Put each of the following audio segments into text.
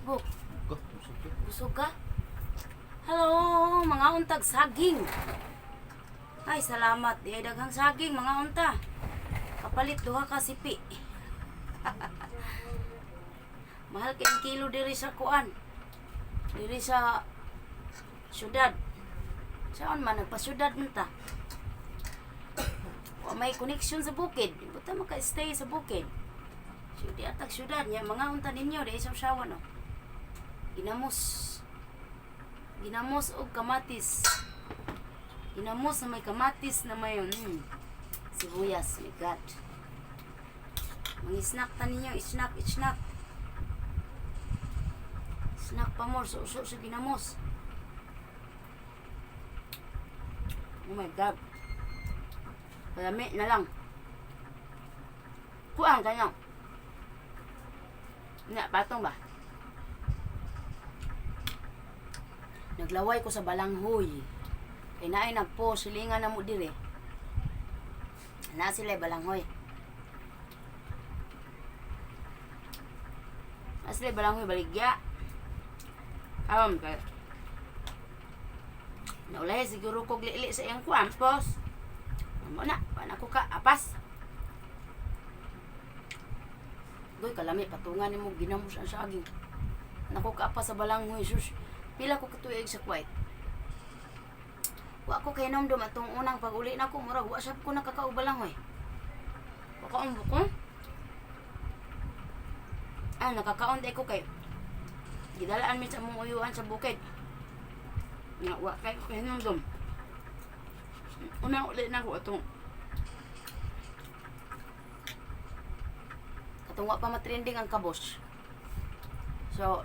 Buk, Go, busog ko. busog ka? Hello, mga untag saging. Ay, salamat. Di ay daghang saging, mga unta. Kapalit duha ka sipi. Mahal kay ang kilo diri sa kuan. Diri sa syudad. Saan man nagpasyudad man ta? Wa may connection sa bukid. Buta maka-stay sa bukid. So, di atag syudad niya mga unta ninyo di sa usawa no. Ginamos. Ginamos og kamatis. Ginamos na may kamatis na may sibuyas, my God. Mga snack ta ninyo, snack, snack. Snack pa more, suso sa ginamos. Oh my God. Palami na lang. Kuang kanya. Na, patong ba? Naglaway ko sa balanghoy. Kay naay nagpo, silingan na mo dire. Na sila balanghoy. Na sila balanghoy baligya. Aron kay naulay siguro kog lili sa iyang kuan pos. Amo na, wala ko ka apas. Goy kalami patungan nimo ginamos ang saging. Nako ka apas sa balanghoy sus. Pila ko katuig sa Kuwait. Wa ko kay nomdom atong unang pag-uli nako murag wa sab ko nakakaubalanghoy. Wa ka ko. Ah, nakakaon ko kay gidalaan mi sa among uyuan sa bukid. Nga wa kay ko kahinumdom. Unang uli nako atong katong wa pa matrending ang kabos. So,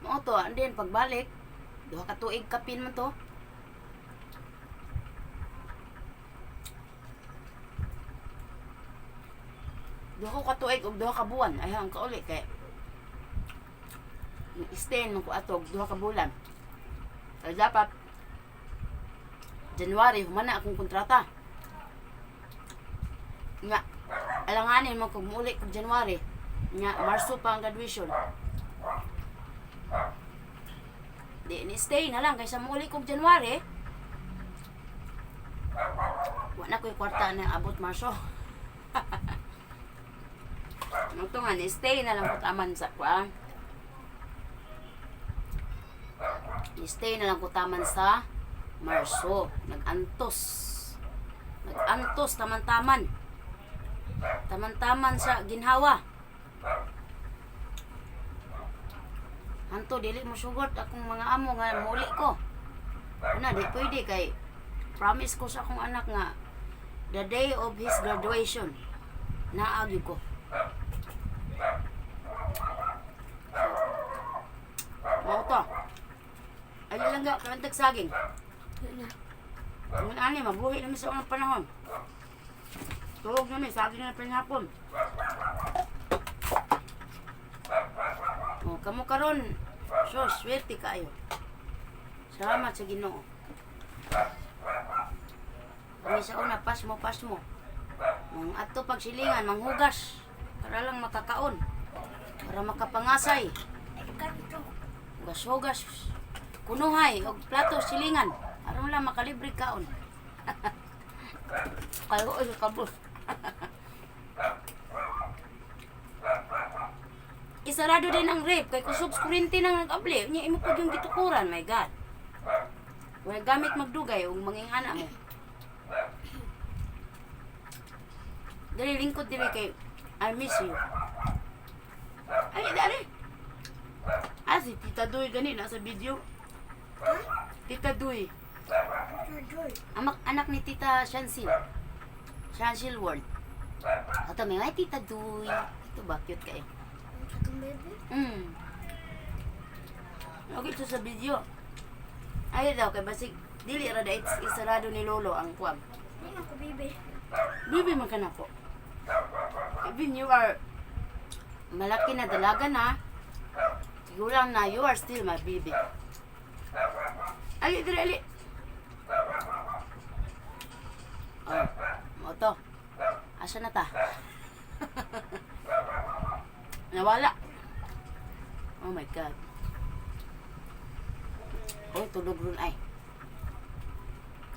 mao to, and then pagbalik, duha ka tuig kapin man to. Duha ko ka tuig ug duha ka buwan. Ay ang kauli kay stay man ko ato og duha ka bulan. Kaya dapat January human na akong kontrata. Nga alanganin man kog muuli kog January. Nga Marso pa ang graduation. Di ni stay na lang kaysa muuli kog January. Wa na ko'y kwarta na abot Marso. Ano to nga, ni stay na lang ko taman sa kuan. Ni-stay na lang ko taman sa Marso. Nag-antos. Nag-antos, taman-taman. Taman-taman sa ginhawa. Hanto, dili mo sugot akong mga amo nga muli ko. Una, di pwede kay promise ko sa akong anak nga the day of his graduation, naagi ko. Mao to. Ay lang ga, kantag saging. Yun na. Ngun ani, mabuhi namin sa unang panahon. Tuog namin, saging na panahon. O, kamo karon, so, swerte kaayo. Salamat sa Ginoo. Kami sa una, pasmo, pasmo. Mang ato pagsilingan, manghugas. Para lang makakaon. Para makapangasay. Ay, kanto. Hugas-hugas. Kunuhay, og plato silingan. Aron lang makalibre kaon. Kayo ay kabos. Isarado din ang rape kay kusog sa kuryente nang nag-abli. Nya imo pag yung gitukuran, my God. Wala gamit magdugay ug mangingana mo. Dali lingkod dili kay I miss you. Ay, dali. Ah, si Tita Duy gani nasa video. Tita Duy. Joy. Amak anak ni Tita Shansil. Shansil World. Ato may ay Tita Duy. Ito ba cute kayo. Ang katong bebe. Okay ito sa video. Ay daw kay basig dili ra dait isarado ni Lolo ang kuam. Hindi na ko bebe. Bibi man ka na po. Even you are malaki na dalaga na. Siguro na you are still my baby. Ali, dili, ali. Oh, mo to. Asa na ta? Nawala. Oh my God. Oh, tulog ron ay.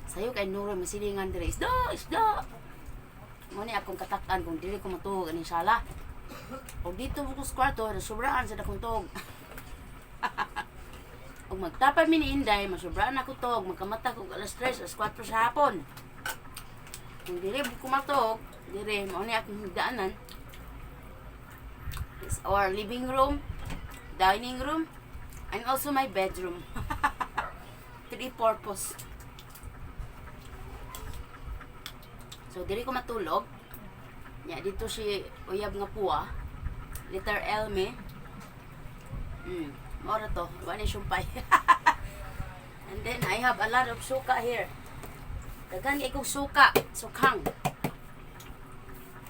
Sayo kay Nuro masilingan dire. Isda, isda. Mo ni akong katakan kung dili ko matuog aning sala. Og dito mo ko sa kwarto, nasubraan sa dakong tuog. Og magtapad mi ni Inday, masubraan ako tuog, magkamata ko alas 3, alas 4 sa hapon. Kung dili ko matuog, dire mao ni akong higdaanan. It's our living room, dining room, and also my bedroom. Three purpose. So, diri ko matulog. Nya, dito si uyab nga puwa. Letter L me. Mao ra to. Wa ni sumpay. And then, I have a lot of suka here. Daghan kay kog suka. Sukhang.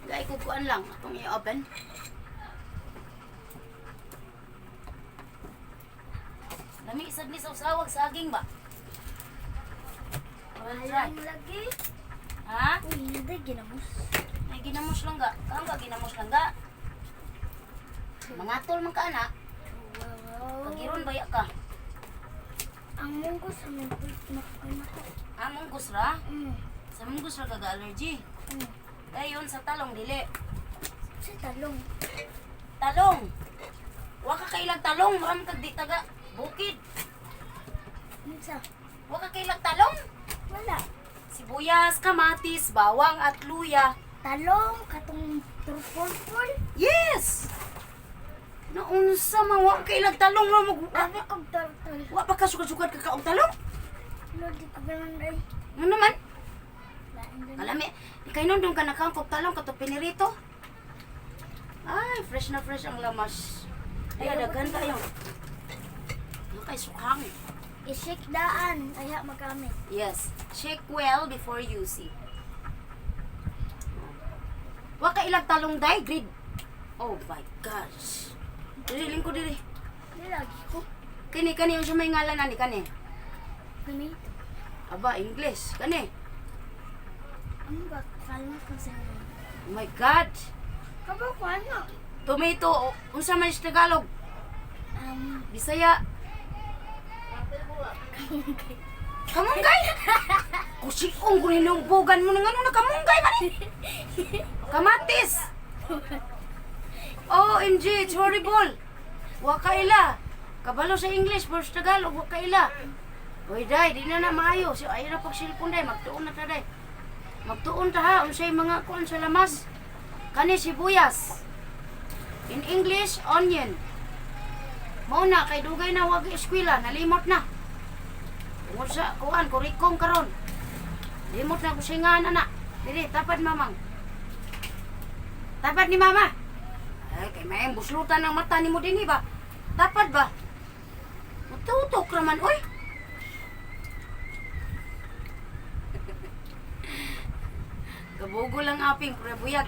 Dahil ko kuan lang. Atong i-open. Lami isad ni sawsawag saging ba? Well, try. Alam lagi. Ha? Uy, hindi ginamos. Ay, ginamos lang ga. Kaang ga, ginamos lang ga. Mangatol man ka, anak. Wow. Kagiron baya ka. Ang munggos, ang munggos, makakuha. Ah, munggus ra? Sa munggus ra ka ga-allergy. Dayon sa talong, dili. Sa talong. Talong! Wa ka kailang talong, maram kag di taga. Bukid. Unsa? Wa ka kailang talong. Wala. Sibuyas, kamatis, bawang at luya. Talong, katong purple. Yes! Naunsa man, wa ka kailang talong. Wa, mag, Abi kog turtle. wa pa ka sugad-sugad ka kaog talong. Lord, di ko ganun ay. Ano naman? Lain din. Kalami, kay nung ka nakaangkop talong kato pinirito. Ay, fresh na fresh ang lamas. Ay, daghan kayo. Ano kay sukhang? I-shake daan. Ay, magamit. Yes. Shake well before using. Wa ka ilang talong dai grade. Oh my gosh. Dili lingko dili. Di lagi ko. Kani kani unsa may ngalan ani kani? Tomato. Aba, English. Kani. Ano ba? Kalma ko sa inyo. Oh my God. Kabo ko ano? Tomato, unsa man sa Tagalog? Bisaya. Kamunggay? Kusikong ko ninumbugan mo ng ano na kamunggay man eh. Kamatis. OMG, it's horrible. Wakaila. Kabalo sa English, pero sa Tagalog, wakaila. Uy, day, di na na maayo. So, ayaw na pagsilpon, day. Magtuon na ta, day. Magtuon ta, ha. Unsay mga kuan sa lamas. Kani sibuyas. In English, onion. Mao na, kay dugay na wag eskwela, nalimot na. Tungod sa kuan, kurikong karon. Limot na kusingan, ana. Dili, tapad mamang. Tapad ni mama. Ay, kay may buslutan ang mata nimo dinhi ba? Tapad ba? Matutok raman, oy. Kabugo lang aping pre buyag.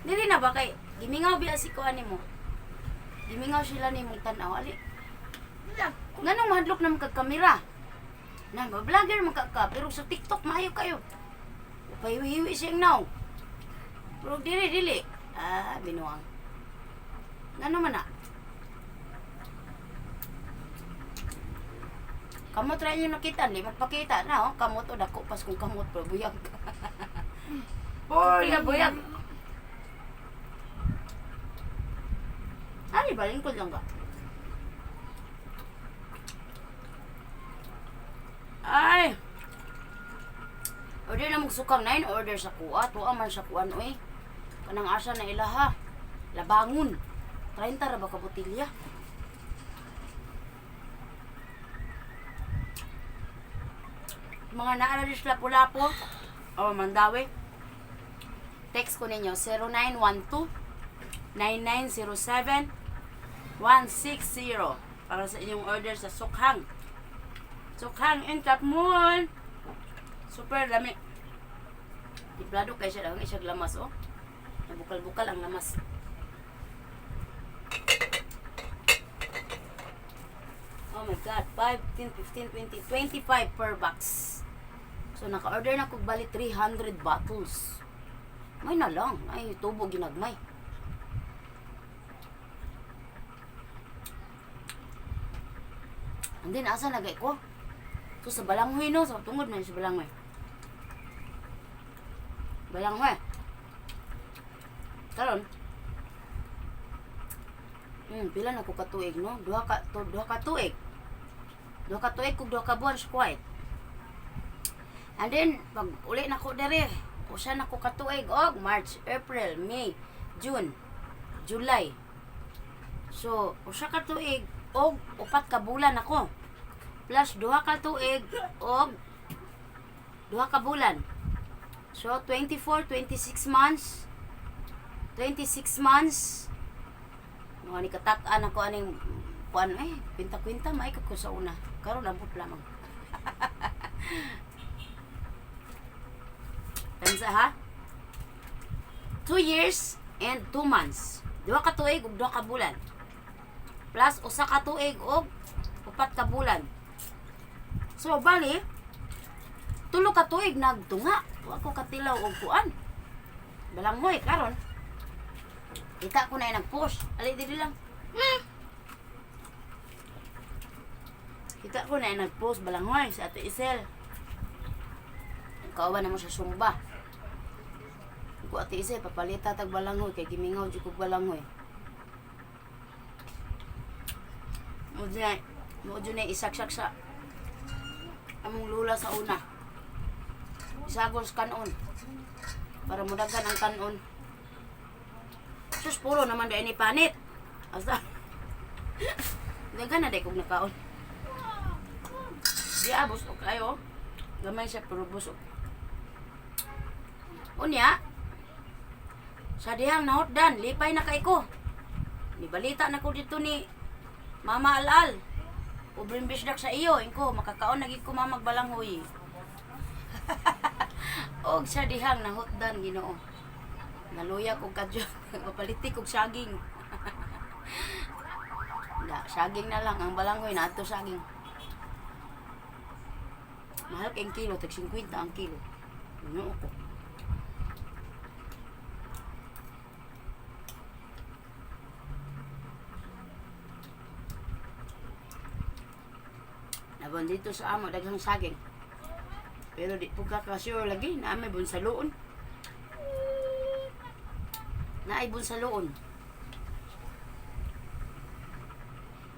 Dili na ba kay gimingaw biya si kuan nimo? Gimingaw sila nimong tan-aw ali. Wala. Nganong mahadlok na kag kamera? Na ba-vlogger man ka ka, pero sa TikTok maayo kayo. Pahiwi-hiwi siyang naw. Pero dili dili. Ah, binuang. Ngano man na? Kamot ra inyo nakita, di magpakita na oh. Kamot o dako pas kung kamot pero buyag. Boy, buyag. Ani ba lingkod lang ka? Ay! Order na mong sukang nine order sa kuha. Tuwa man sa kuan oy. Kanang asa na ilaha. Labangon. 30 ra ba ka botilya? Mga naara di sila lapu-lapo o Mandaue. Text ko ninyo 0912 9907 160 para sa inyong order sa Sukhang. Sukhang in Top Moon. Super lami. Timplado kay siya lang isang lamas oh. Nabukal-bukal ang lamas. Oh my God, 5, 10, 15, 20, 25 per box. So naka-order na kog bali 300 bottles. May na lang, ay tubo ginagmay. And then asa na ko? So sa Balanghoy no, sa tungod man sa Balanghoy. Balanghoy. Karon. Pila na ko katuig no? Duha ka tuig. Duha ka tuig kug 2 ka buwan sa Kuwait. And then pag uli na ko dere, usa na ko katuig og March, April, May, June, July. So, usa ka tuig og 4 ka bulan ako. Plus 2 ka tuig og 2 ka bulan. So, 24, 26 months. 26 months. Mga ni katak-an ako aning kuan eh, kwinta-kwinta maay ko sa una. Karon abot lamang. Tansa ha? 2 years and 2 months. 2 ka tuig ug 2 ka bulan. Plus 1 ka tuig ug 4 ka bulan. So bali 3 ka tuig nagtunga. Wa ko katilaw og kuan. Balanghoy karon. Kita ko na nag-post. Ali dili lang. Kita ko na nag-post balanghoy sa Ate Isel. Kauban na mo sa Sumba. Ko Ate Isel papalita tag balanghoy kay gimingaw jud kog balanghoy. Mo jud na isaksak sa among lula sa una. Isagol sa kanon. Para mudagan ang kanon. Sus, puro naman dahil ni panit. Asa? Dagan na dahil kong nakaon. Di ah, busok kayo. Gamay siya pero busok. Unya, sa dihang nahotdan, lipay na kay ko. Nibalita na ko dito ni Mama Alal. Ubring bisdak sa iyo, ingko makakaon na gid ko mamag balanghoy. Og sa dihang nahotdan Ginoo. Naluya kog kadyo, kapalitik kog saging. Da, saging na lang ang balanghoy na adto saging. Mahal kay ang kilo, tag 50 ang kilo. Ginoo ko. Nabon dito sa amo daghang saging. Pero di po ka sure lagi na may bunsaluon. Naay bunsaluon.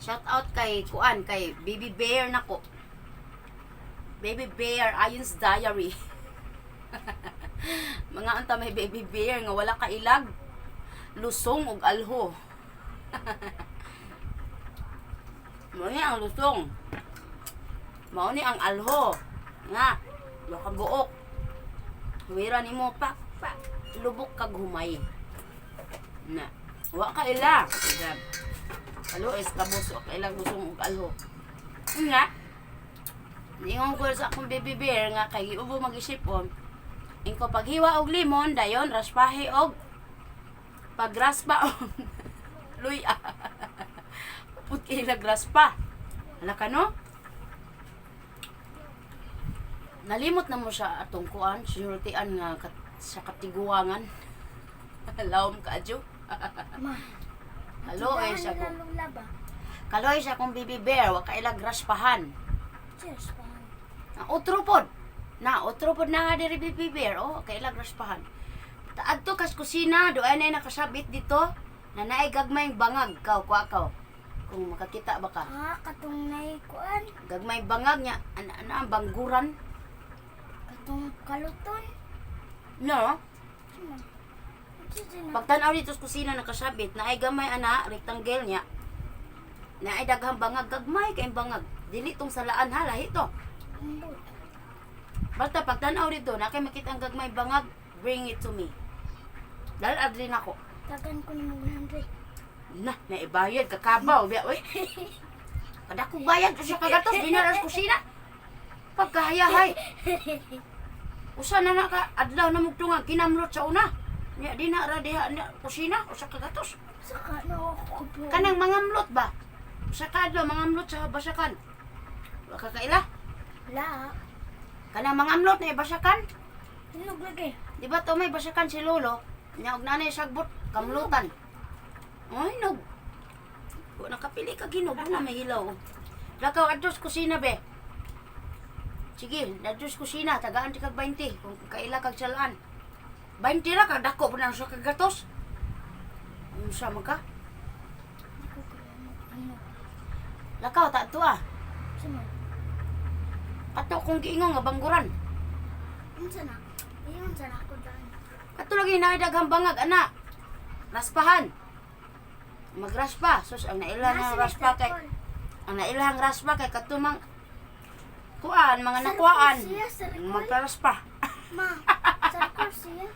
Shout out kay Kuan, kay Baby Bear nako. Baby Bear Ayon's Diary. Mga anta may baby bear nga wala ka ilag. Lusong ug alho. Mao ni ang lusong. Mao ni ang alho. Nga, wa ka buok. Huwira nimo pak pak lubok kag humay. Na, wa ka ila. Gab. Alo is kabus wa ka ilag lusong ug alho. Nga. Ningon ko sa akong baby bear nga kay giubo mag-isipon. Ingko paghiwa og limon dayon raspahi og pagraspa og luya. Put kay raspa. Hala ka no? Nalimot na mo siya atong kuan, sinultian nga kat, sa katiguangan. Lawom ka adyo. Ma. Halo eh tindahan siya nila ko. lula ba? Kaloy siya kong baby bear, wa ka ilag raspahan. Cheers pa. Na otro pod. Na otro pod na nga diri baby bear, oh, kay ilag raspahan. Taadto kas kusina, doay na nakasabit dito. Na naay gagmayng bangag kaw kuha kaw. Kung makakita ba ka. Ah, katong naikuan. Gagmay bangag niya, ana ana ang bangguran. Katong kaluton. No. Ano? Ano na? Pagtan-aw dito sa kusina nakasabit, naay gamay ana rectangle niya. Naay daghang bangag gagmay kay bangag. Dili tong salaan ha, lahi to. Ambot. Basta pagtan-aw dito, na kay makita ang gagmay bangag, bring it to me. Dahil adli nako. Tagan ko ng 100. Na, naibayad kakabaw biya oy. Kada ko bayad usa ka gatos dinara sa kusina. Pagkahayahay. Usa na na ka adlaw na mugtunga kinamlot sa una. Nya di na ra diha na kusina usa ka gatos. Saka na ako ko po. Kanang mangamlot ba? Usa ka adlaw mangamlot sa basakan. Wa ka kaila. La. Kanang mangamlot na ibasakan. Hinog lagi. Di ba to may basakan si lolo? Nya og nanay sagbot kamlutan. Ay nog. Wa nakapili ka ginog na may hilaw. Lakaw adto sa kusina, be. Sige, adto sa kusina, tagaan ti kag 20 kung kaila kag salaan. 20 ra kag dako pa na sa kagatos. Unsa man ka? Di ko kaya mag-ano. Lakaw ta ato ah. Sa man? Kato kung giingon nga bangguran. Unsa na? Ingon sa na ako daan. Kato lagi naay daghang bangag ana. Raspahan. Magraspa. Sus, ang naila Nasa nga may raspa kay charcoal. ang nailahang raspa kay katumang kuan mga nakuaan. Sarkol siya, sarkol. Magparaspa. Ma, sarkol siya.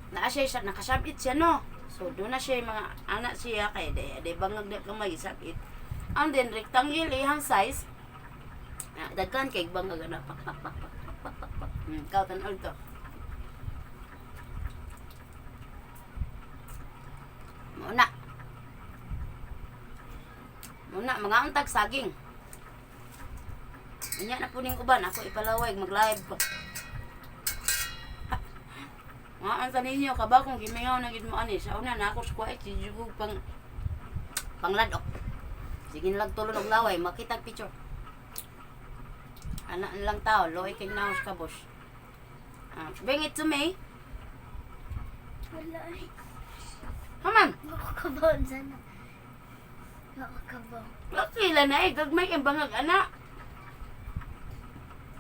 Naa siya sa nakasabit siya, no. So doon na siya yung mga anak siya kay di bangag na kamay sabit. And then rectangle ihang size. Na daghan kay bangag ana pak pak pak pak pak pak pak. Pak. Kaw tan-aw to. Muna. Muna mga untag saging. Unya na po ning uban ako ipalaway mag-live ko. Nga ang ninyo kaba kung gimingaw na gid mo ani sa una na ako sa kuwait si jugog pang pangladok. Sige na lang tulon og laway makita picture. Ana na lang tao, loy kay naos ka, boss. Ah, bring it to me. Wala ay. Haman, Makakabaw sana. Makakabaw. okay lang na eh, gagmay ang bangag ana.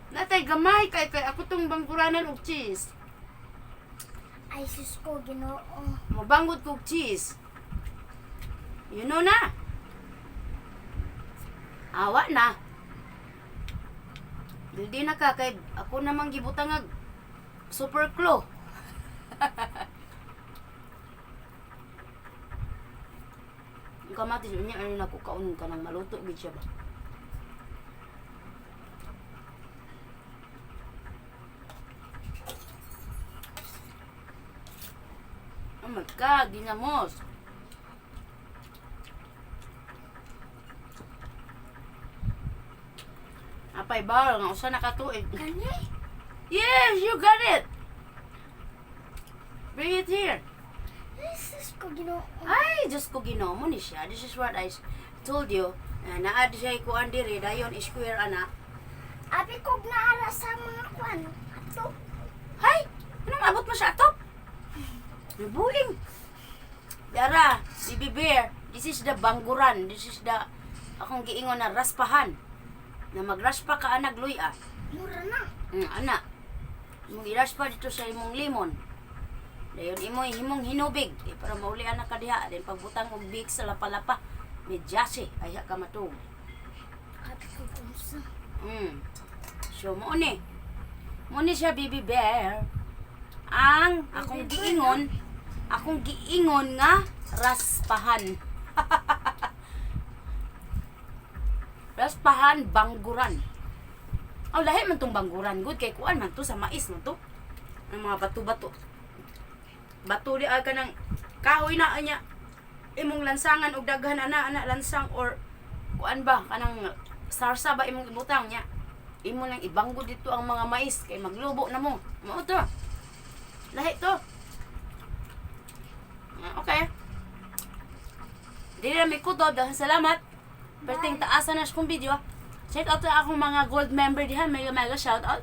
Natay gamay kay kay ako tong bangkuranan og cheese. Ay, sus ko, ginoo. Mabangod kog cheese. You know na. Awa na. Hindi na ka kay ako namang gibutangag super glue. Ang kamatis unya ano na ko kaon ka nang maluto gid siya ba. Oh my God, ginamos. Apay bar nga usa na ka tuig. Gani? Yes, you got it. Bring it here. Ay, sus ko, ginoo. Ay, Diyos ko, Ginoo mo ni siya. This is what I told you. Na naad siya ikuan diri dayon square ana. Abi ko naara sa mga kwan. Ato. Hay, anong abot mo sa atop? Nabuing. Dara, Bibi Bear, this is the bangguran. This is the akong giingon na raspahan. Na magraspa ka anag luya. Mura na. Ana. Imong iraspa dito sa imong limon. Dayon imo himong hinubig eh, para mauli ana ka diha. Then pagbutang og big sa lapa-lapa. Medyase ay ka matuog. Abi ko unsa. So mo ni. Mo ni siya, Baby Bear. Ang akong Baby Bear, giingon, akong giingon nga raspahan. Raspahan bangguran. Aw, lahi man tong bangguran good kay kuan man to sa mais man to. Ang mga bato-bato. Bato di ay kanang kahoy na anya imong lansangan og daghan ana ana lansang or kuan ba kanang sarsa ba imong ibutang nya. Imo nang ibanggo dito ang mga mais kay maglubo na mo. Mao to. Lahi to. Ah, okay. Dili na may kutob. Dahil salamat. Perting taasan na sa kong video. Shout out sa akong mga gold member diha. Mega mega shout out.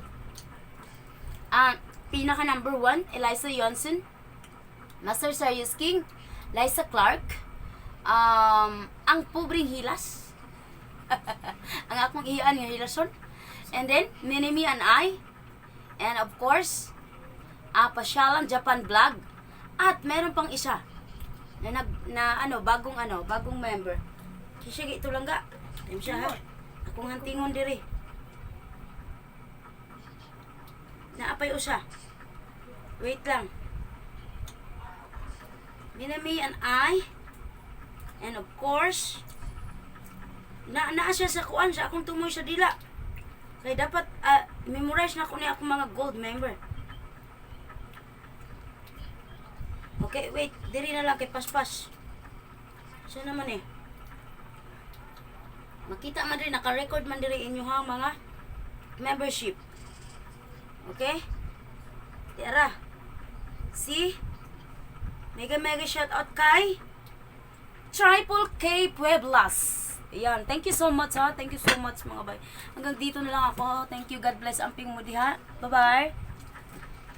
Ang pinaka number 1, Eliza Yonson. Master Serious King. Liza Clark. Ang pobreng hilas. Ang akong iyan nga hilason. And then, Minimi and I. And of course, Pasyalan Japan Vlog. At meron pang isa na nag na ano bagong member. Kisya ito lang ga. Ayun siya ha. Akong hantingon diri. Naapay usa. Wait lang. Minami and I. And of course, na naa siya sa kuan sa akong tumoy sa dila. Kaya dapat memorize na ko ni akong mga gold member. Okay, wait. Diri na lang kay paspas. Siya naman eh. Makita man diri, naka-record man diri inyo ha mga membership. Okay? Tara. See? Mega mega shout out kay Triple K Pueblas. Ayan. Thank you so much, ha. Thank you so much, mga bay. Hanggang dito na lang ako. Thank you. God bless. Amping mo diha. Bye-bye.